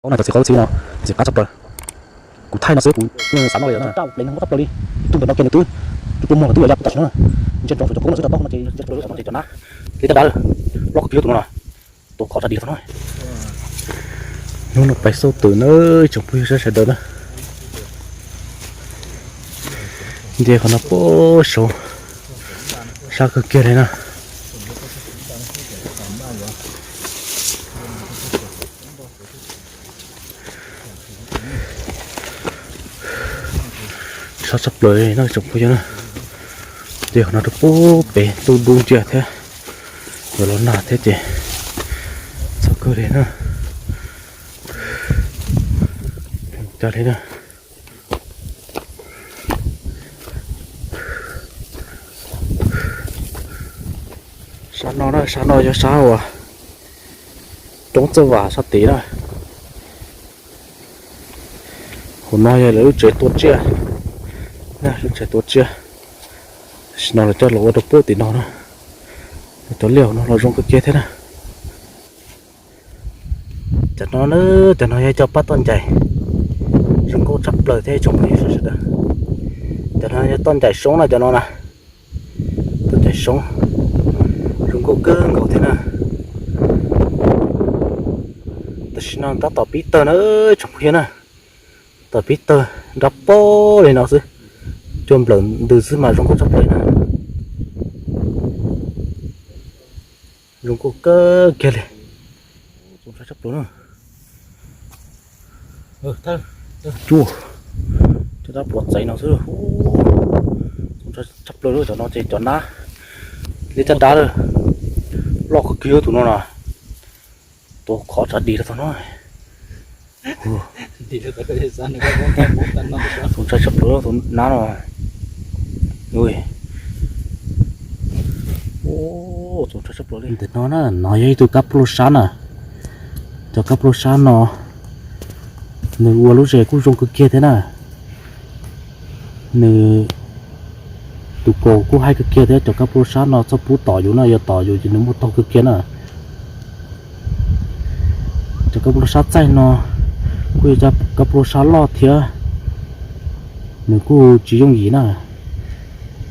Paub na, cov txiv qaub txiv no, txiv qab tshaj plaws. Kuv thaij no xwb kuv xav no li na, plev nws muab tshaj plaws li. Ib tug ntawm no kiag nws twb, twb pluag muag lawm twb yuav ya puas tam sim no. Ntshe nrov fuv cov kub no xwb rau paub no ces ntshe tshaj plaws li, cov no ces cov nab li caj dab loj kawg kiag tus no na, tus qhov tsa dis tau no. Hnub no pais xauj twm na, tsoom phooj ywg sawv daws na. Nce qhov no puag saud, sab kawg kiag li na. Sab tshaj plaws li no tsoom phooj ywg na. Nce qhov no rau puag pem ntuj dub nciab thiab, yuav los nag thiab ces txog kawg li na. Cas li na. Sab no na, sab no yog sab uas roob Txawj Vam sab tid na. Hauv no yog lawv lub tsev tua tsiaj, lub tsev tua tsiaj. Tam sim no lawv coj los ua rau puag tim no na. Cov liaj hauv no los zoo kawg kiag thiab na. Cov no, cov no yog cov paj toj ncaim, zoo nkauj tshaj plaws thiab tsoom phooj ywg sawv daws. Cov no yog toj ncaim soob na, cov no na, toj ncaim soob, zoo nkauj kawg nkaus thiab na. Tam sim no tab tom pib tawg na tsoom phooj ywg na, tom pib tawg nrab pob li no xwb, cua nplawm ntws xwb mas zoo nkauj tshaj plaws na. Zoo nkauj kawg kiag li. Txaus ntshai tshaj plaws na. Cua, cua dab pov txev no xwb. Txaus ntshai tshaj plaws, cov no ces cov nab li caj dab loj kawg kiag tus no na. Tus qhov tsa dis rau tau no. Txaus ntshai tshaj plaws tus nab no. Txaus ntshai tshaj plaws li. Ntawm no na, no yog ib tug kab pluaj sab na. Cov kab pluaj sab no nws ua lub zes kuj zoo kawg kiag thiab na. Nws tus kaus kuj haib kawg kiag thiab. Cov kab pluaj sab no txhob pub tom yus na, yog tom yus ces nws muaj taug kawg kiag na. Cov kab pluaj sab txaij no kuj yog cov kab pluaj sab loj thiab, nws kuj tsis yooj yim na.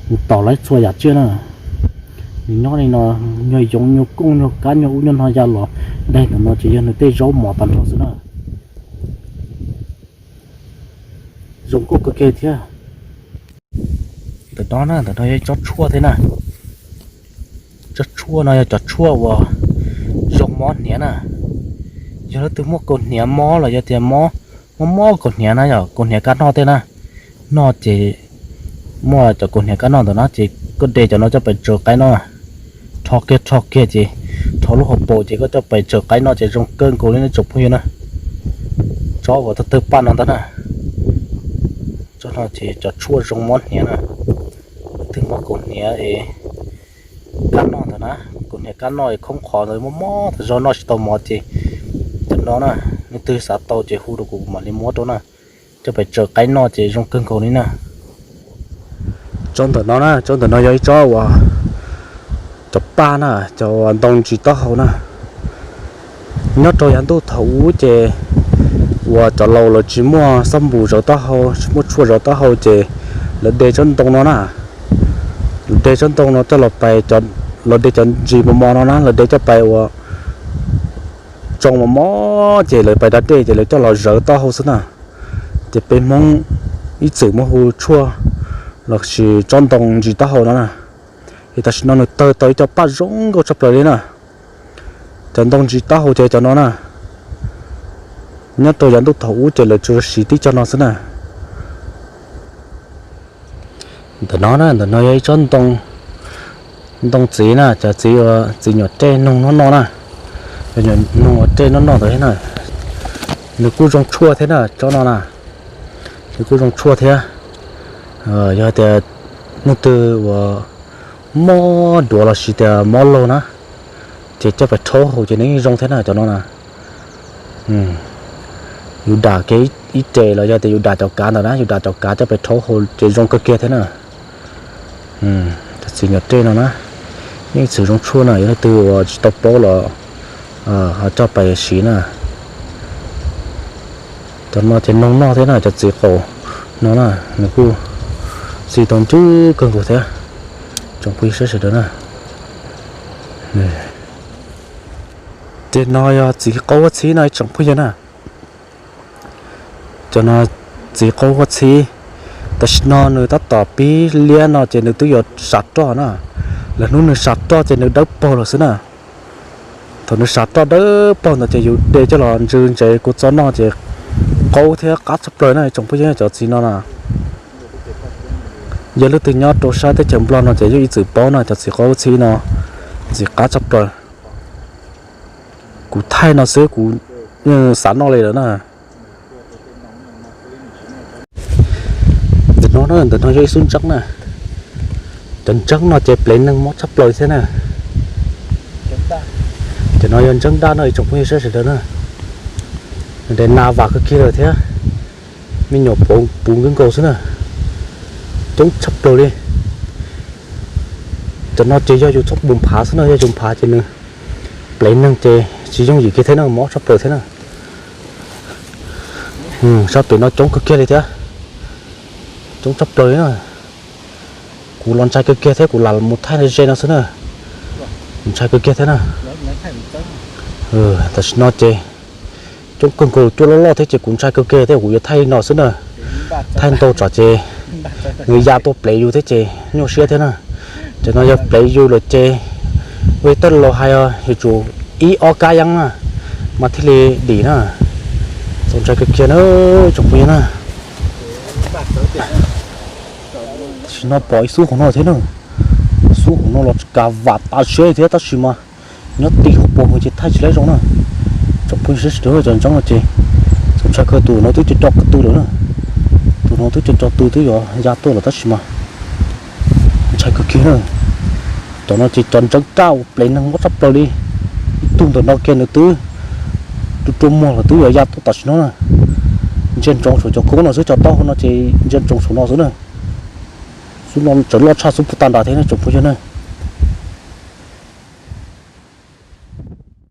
Nws tom laib txhua yam tsiaj na. Nws nyob li no, nyuag yoov nyuag kooj nyuag kab nyuag ub nyuag no ya los daig ntawm no ces yog nws tej zaub mov tag nrho xwb na. Zoo nkauj kawg kiag thiab. Ntawm no na, ntawm no yog tsob tshuaj thiab na. Tsob tshuaj no yog cov tshuaj uas zoo mob hniav na. Yog leej twg muaj kaus hniav mob los yog tias mob, mob mob kaus hniav na, yog kaus hniav kab noj tej na, noj ces muaj cov kaus hniav kab noj ntawm no ces koj de cov no coj pais tsaws qaib noj. Rho kiag rho kiag ces rho lub hauv paus ces koj coj pais tsaws qaib noj ces zoo kawg nkaus li nej tsoom phooj ywg na. Tsob uas tawg tawg paj no ntag na. Tsob no ces cov tshuaj zoo mob hniav na. Leej twg mob kaus hniav es kab noj ntawd na, kaus hniav kab noj es khoob qhov ntawd mob mob tas zog noj tsis tau mov ces cov no na, leej twg xav tau ces hu rau kuv mam li muab rau na. Coj pais tsaws qaib noj ces zoo kawg nkaus li na. Tsob ntawm no na, tsob ntawm no yog ib tsob uas cov paj na, cov ntoo ntsis taub hau na. Nyob rau yav ntuj thaum ub ces uas cov laus lawv tsis muaj xab npum zaws taub hau, tsis muaj tshuaj zaws taub hau ces lawv de tsob ntoo no na. Lawv de tsob ntoo no coj los pais, lawv de cov ntsis mos mos no na, lawv de coj pais uas tsoo mos mos ces lawv pais da dej ces lawv coj los zawv taub hau xwb na. Ces peb Hmoob ib txwm muab hu tshuaj los sis tsob ntoo ntsis taub hau no na. Es tam sim no nws tawg tau ib co paj zoo nkauj tshaj plaws li na. Cov ntoo ntsis taub hau ces cov no na, nyob rau yav ntuj thaum ub ces lawv tsuas siv tib co no xwb na. Ntawm no na, ntawm no yog ib tsob ntoo, ntoo txiv na, cov txiv, txiv nyuam rej noog noj noj na. Cov nyuam noog ua rej noj noj ntawd na, nws kuj zoo tshuaj thiab na, tsob no na, nws kuj zoo tshuaj thiab. Yog tias hnub twg uas mob duav los sis tias mob laug na, ces coj pais rhaub haus ces nws yeej zoo thiab na cov no na. Yus dam kiag ib res los yog tias yus dam cov kav ntawd na, yus dam cov kav coj pais rhaub haus ces zoo kawg kiag thiab na. Cov txiv nyuam rej no na, yeej txwm zoo tshuaj na, yog leej twg uas tsis tau paub los ho coj pais siv na. Cov no ces noog noj thiab na, cov txiv qaub no na, nws kuj txi tau ncw kawg nkaus thiab, tsoom phooj ywg sawv daws na. Ces no yog txiv qaub huab txhib no ib tsoom phooj ywg na. Cov no txiv qaub huab txhib, tam sim no nws tab tom pib liab no ces nws twb yuav sam roj na. Lwm hnub nws sam roj ces nws dawb paug lawm xwb na. Thaum nws sam roj dawb paug ntawd ces yus de coj los ntsw ntsev kua txob noj ces qaub thiab qab tshaj plaws na tsoom phooj ywg, cov txiv no na. Yog leej twg nyob rau sab teb chaws Nplog no ces yeej ib txwm paub na, cov txiv qaub huab txhib no txiv qab tshaj plaws. Kuv thaij no xwb kuv xav noj li lawm na. Ntawm no, ntawm no yog ib xub ntseeb na. Cov ntseeb no ces plev neeg mob tshaj plaws thiab na. Cov no yog ntseeb daj no ib tsoom phooj ywg sawv daws na. Nws daim nas vam kawg kiag lawm thiab, me nyuam puv nkaus nkaus xwb na, coob tshaj plaws li. Cov no ces yog yus txhob mus phav xwb na, yog yus phav ces nws plev neeg ces tsis yooj yim kiag thiab na, mob tshaj plaws thiab na. Sab pem no coob kawg kiag li thiab, coob tshaj plaws li na. Kuv los ntshai kawg kiag thiab, kuv lam mus thaij ze no xwb na, kuv ntshai kawg kiag thiab na. Tam sim no ces coob kawg nkaus, cuaj loj loj thiab ces kuv ntshai kawg kiag thiab, kuv yuav thaij li no xwb na. Thaij ntau tsam ces nws ya tuaj plev yus thiab ces nyuaj siab thiab na. Cov no yog plev yus lawm ces ua tej laus hais yuav tsum ib ob kab yeeb na mas thiaj li dim na. Txaus ntshai kawg kiag na tsoom phooj ywg na. Tam sim no pom ib xub hauv no thiab na. Xub hauv no los tsis kam vam tas siab thiab tab sis mas nyob ti hauv paus ces thaij tsis laib zoo na. Tsoom phooj ywg sawv daws, cov ntseeb no ces txaus ntshai kawg, tus no twb co co tw lawm na. Tus no twb co co tw twb yuav ya tuaj lawm tab sis mas ntshai kawg kiag na. Cov no ces cov ntseeb raj uas plev neeg mob tshaj plaws li. Ib tug ntawm no kiag nws twb rua rua muag lawm twb yuav ya tuaj tam sim no na. Ntsia ntsoov saum cov koob no xwb, cov taub hau no ces ntsia ntsoov saum no xwb na. Xub no tseem loj tshaj xub puag ta nrad thiab na tsoom phooj ywg na.